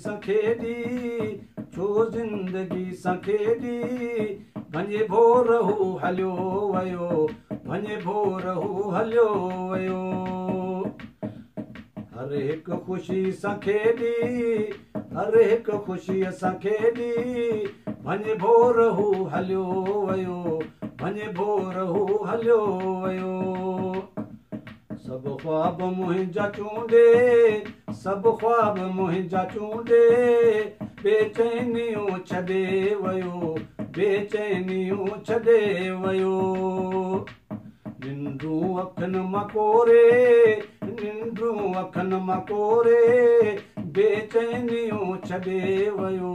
سان کيڏي، ڇو زندگي سان کيڏي، ڀڃي ڀور هو هليو ويو، ڀڃي ڀور هو هليو ويو. هر هڪ خوشي سان کيڏي، هر هڪ خوشيءَ سان کيڏي، ڀڃي ڀور هو هليو ويو، ڀڃي ڀور هو هليو ويو. سڀ خواب منهنجا چونڊي، سڀ خواب منهنجا چونڊي، بيچينيون ڇڏي ويو، بيچينيون ڇڏي ويو. ننڊون اکين مان ڪوري، ننڊون اکين مان ڪوري، بيچينيون ڇڏي ويو،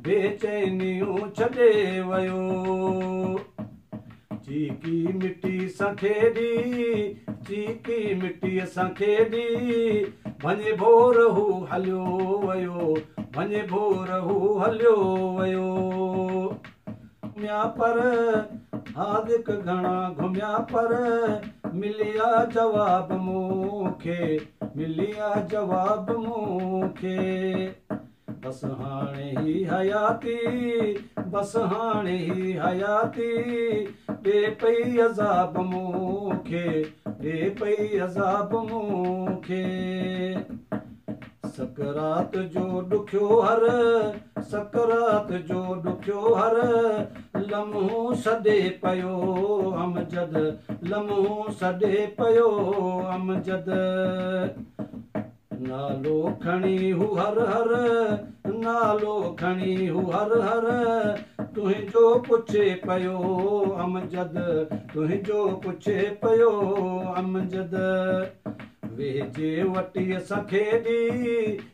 بيچينيون ڇڏي ويو. چيڪي مٽي سان کيڏي، چيڪي مٽيءَ سان کيڏي، ڀڃي ڀور هو هليو ويو، ڀڃي ڀور هو هليو ويو. گهميا پر حاذق گهڻا گهميا پر، مليا جواب مون کي، مليا جواب مون کي. بس هاڻي هي حياتي، بس هاڻي هي حياتي، ڏي پئي عذاب مون کي، ڏي پئي عذاب مون کي. سڪرات جو ڏکيو هر، سڪرات جو ڏکيو هر لمحو سڏي پيو امجد، لمحو سڏي پيو امجد. نالو کڻي هو هر هر، نالو کڻي هو هر هر، تنهنجو پڇي پيو امجد، تنهنجو پڇي پيو امجد. ويجهي وٽيءَ سان کيڏي،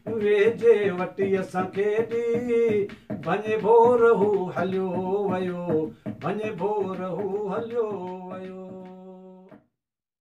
ويجهي وٽيءَ سان کيڏي، ڀڃي ڀور هو هليو ويو، ڀڃي ڀور هو هليو ويو.